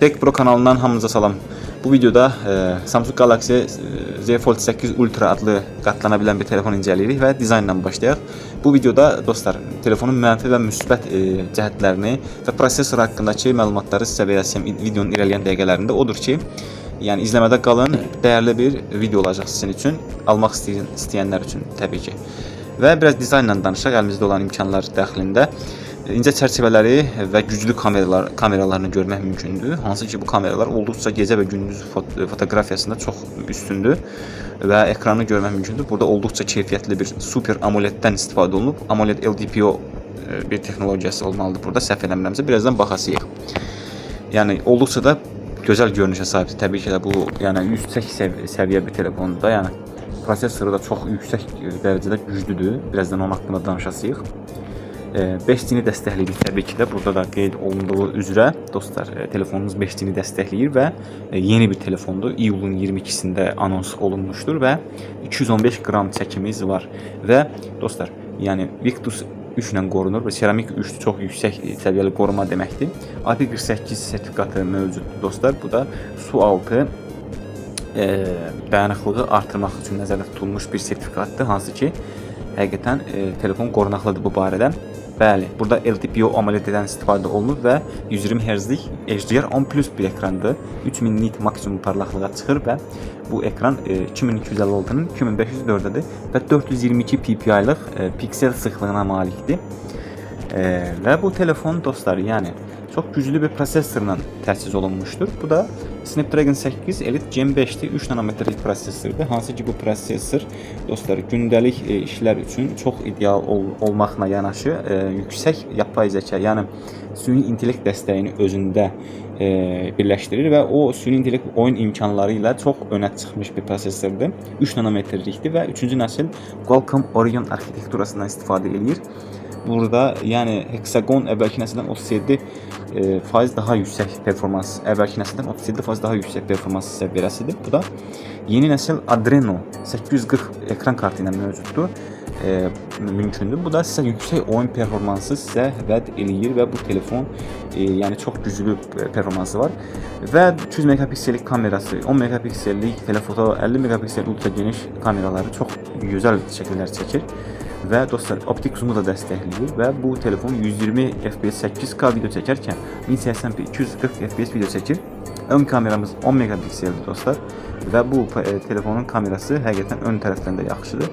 Tech Pro kanalından hamınıza salam. Bu videoda Samsung Galaxy Z Fold 8 Ultra adlı qatlana bilən bir telefon incələyirik və dizaynla başlayaq. Bu videoda dostlar, telefonun mənfi və müsbət cəhətlərini və prosesor haqqındakı məlumatları sizə verəcəyəm videonun irəliləyən dəqiqələrində. Odur ki, yəni izləmədə qalın, dəyərli bir video olacaq sizin üçün, almaq istəyənlər üçün təbii ki. Və biraz dizaynla danışaq əlimizdə olan imkanlar daxilində. İncə çərçivələri və güclü kameralarını görmək mümkündür. Hansı ki bu kameralar olduqca gecə və gündüz fotoqrafiyasında çox üstündür və ekranı görmək mümkündür. Burada olduqca keyfiyyətli bir Super AMOLED-dən istifadə olunub. AMOLED LTPO bir texnologiyası olmalıdır burada. Səhv eləmirəmsə birazdan baxasıyıq. Yəni olduqca da gözəl görünüşə sahibdir. Təbii ki də bu yəni yüksək səviyyə bir telefondur da, yəni prosesoru da çox yüksək dərəcədə güclüdür. Birazdan onun haqqında danışacağıq. 5G-ni dəstəkləyir təbii ki də burada da qeyd olunduğu üzrə dostlar, telefonunuz 5G-ni dəstəkləyir və yeni bir telefondur. İyulun 22-sində anons olunmuşdur və 215 qram çəkimiz var və dostlar, yəni Victus 3 ilə qorunur və Ceramic 3 çox yüksək səviyyəli qoruma deməkdir. IP48 sertifikatı mövcuddur dostlar. Bu da su altı dayanıqlığı artırmaq üçün nəzərdə tutulmuş bir sertifikatdır, hansı ki həqiqətən telefon qorunaqlıdır bu barədə. Bəli, burada LTPO AMOLED-dən istifadə olunub və 120 Hz-lik HDR10 Plus bir ekrandır. 3000 nit maksimum parlaqlığa çıxır və bu ekran 2256-nın 2504-dədir və 422 ppi-lıq piksel sıxlığına malikdir. Və bu telefon dostlar, yəni çox güclü bir prosesorla təchiz olunmuşdur. Bu da Snapdragon 8 Elite Gen 5-dir. 3 nanometrlik prosesordur. Hansı ki bu prosesor dostlar gündəlik işlər üçün çox ideal olmaqla yanaşı yüksək yapay zəka, yəni süni intellekt dəstəyini özündə birləşdirir və o süni intellekt oyun imkanları ilə çox önə çıxmış bir prosesordur. 3 nanometrlikdir və 3-cü nəsil Qualcomm Oryon arxitekturasından istifadə eləyir. Burada yəni Hexagon əvvəlki nəsildən 37 faiz daha yüksək performans, əvvəlki nəsildən 37% daha yüksək performans sizə verəsidir. Bu da yeni nəsil Adreno 840 ekran kartı ilə mövcuddur. Mümkündür. Bu da sizə yüksək oyun performansı sizə vəd eləyir və bu telefon yəni çox güclü performansı var. Və 200 megapiksellik kamerası, 10 megapiksellik telefoto, 50 megapiksel ultra geniş kameraları çox gözəl şəkillər çəkir. Və dostlar, optik zoomu da dəstəkləyir və bu telefon 120 FPS 8K video çəkərkən 1080p 240 FPS video çəkir. Ön kameramız 10 megapikseldir dostlar və bu telefonun kamerası həqiqətən ön tərəfdən də yaxşıdır.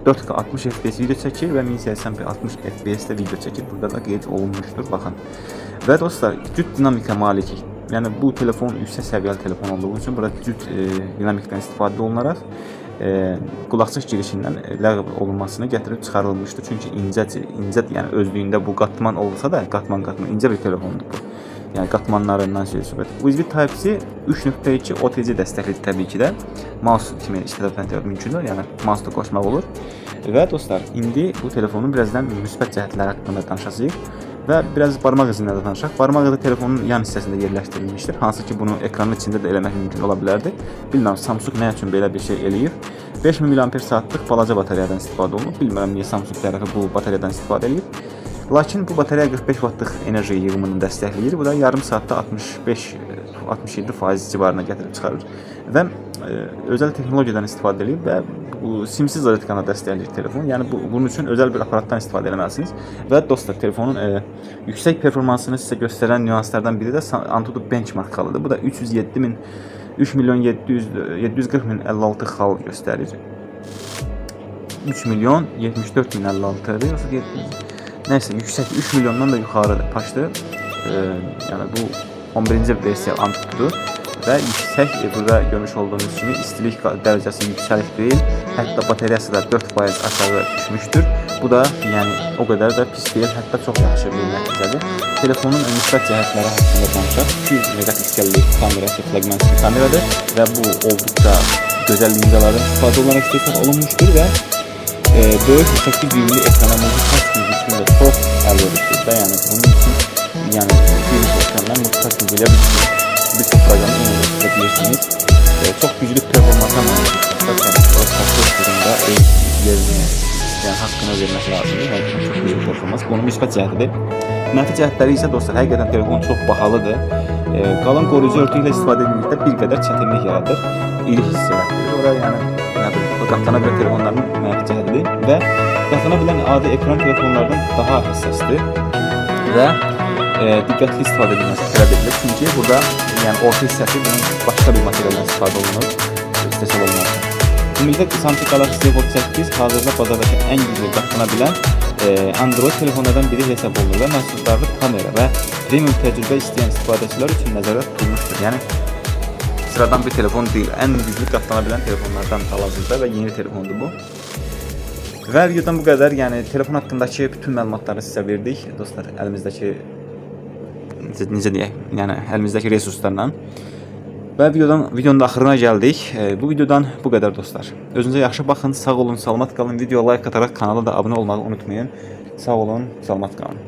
4K 60 FPS video çəkir və 1080p 60 FPS-də video çəkir. Burada da qeyd olunmuşdur, baxın. Və dostlar, cüt dinamika malik. Yəni bu telefon yüksək səviyyəli telefon olduğu üçün burada cüt dinamikdən istifadə olunaraq qulaqcıq girişindən ləğv olunmasını gətirib çıxarılmışdır. Çünki incə incə, yəni özlüyündə bu qatman olsa da qatman-qatman incə bir telefondur bu. Yəni qatmanlarından söhbət. USB Type-C 3.2 OTG dəstəklidir təbii ki də. Mouse kimi istifadə etmək mümkündür. Yəni mouse da qoşmaq olur. Və dostlar, indi bu telefonun birazdan müsbət cəhətləri haqqında danışacağıq və biraz barmaq izindən də danışaq. Barmaq izi telefonun yan hissəsində yerləşdirilmişdir. Hansı ki bunu ekranın içində də eləmək mümkün ola bilərdi. Bilmirəm Samsung nə üçün belə bir şey eləyir. 5000 mAh-lıq balaca batareyadan istifadə olunub. Bilmirəm niyə Samsung tərəfi bu batareyadan istifadə eləyir. Lakin bu batareya 45 wattlıq enerji yığımını dəstəkləyir. Bu da yarım saatda 65-67% civarına gətirib çıxarır və özəl texnologiyadan istifadə eləyir və bu simsiz rozetkanı dəstəkləyir telefon. Yəni bunun üçün özəl bir aparatdan istifadə eləməlisiniz. Və dostlar, telefonun yüksək performansını sizə göstərən nüanslardan biri də Antutu benchmark xalıdır. Bu da 307 min 3 milyon 700 740 min 56 xal göstərir. 3 milyon 74 min 56-dır. Yoxsa 700. Nəysə, yüksək 3 milyondan da yuxarıdır. Paşdı. Yəni bu 11-ci versiya Antutudur və yüksək burada görmüş olduğunuz kimi istilik dərəcəsi yüksəlik deyil. Hətta batareyası da 4% aşağı düşmüşdür. Bu da yəni o qədər də pis deyil, hətta çox yaxşı bir nəticədir. Telefonun müsbət cəhətləri haqqında danışaq. 200 megapiksellik kamerası flaqman kameradır və bu olduqca gözəl linzalardan istifadə olunaraq istehsal olunmuşdur və böyük 8 düymeli ekrana multitasking üçün də çox əlverişlidir də. Yəni bunun üçün yəni bir ekrandan multitasking edə bilirsiniz. Bir çox proqramı eyni anda işlədə bilirsiniz. Çox güclü performansa malikdir. Prosesorunda öz yerini, yəni haqqını vermək lazımdır. Həqiqətən çox güclü performans. Bunun müsbət cəhətidir. Mənfi cəhətləri isə dostlar, həqiqətən telefon çox bahalıdır. Qalın qoruyucu örtüklə istifadə edildikdə bir qədər çətinlik yaradır. İri hiss elətdirir. Ora yəni nə bilim, o qatlana bilən telefonların mənfi cəhətidir və qatlana bilən adi ekran telefonlardan daha həssasdır və diqqətli istifadə edilməsi tələb edilir. Çünki burada yəni orta hissəsi bunun başqa bir materialdan istifadə olunur, istehsal olunur. Ümumilikdə Samsung Galaxy Z Fold 8 hazırda bazardakı ən güclü qatlana bilən Android telefonlardan biri hesab olunur və məhsuldarlı kamera və premium təcrübə istəyən istifadəçilər üçün nəzərdə tutulmuşdur. Yəni sıradan bir telefon deyil, ən güclü qatlana bilən telefonlardan hal-hazırda və yeni telefondur bu. Və videodan bu qədər. Yəni telefon haqqındakı bütün məlumatları sizə verdik. Dostlar, əlimizdəki necə deyək, yəni əlimizdəki resurslarla. Və videonun da axırına gəldik. Bu videodan bu qədər, dostlar. Özünüzə yaxşı baxın, sağ olun, salamat qalın. Videoya like ataraq kanala da abunə olmağı unutmayın. Sağ olun, salamat qalın.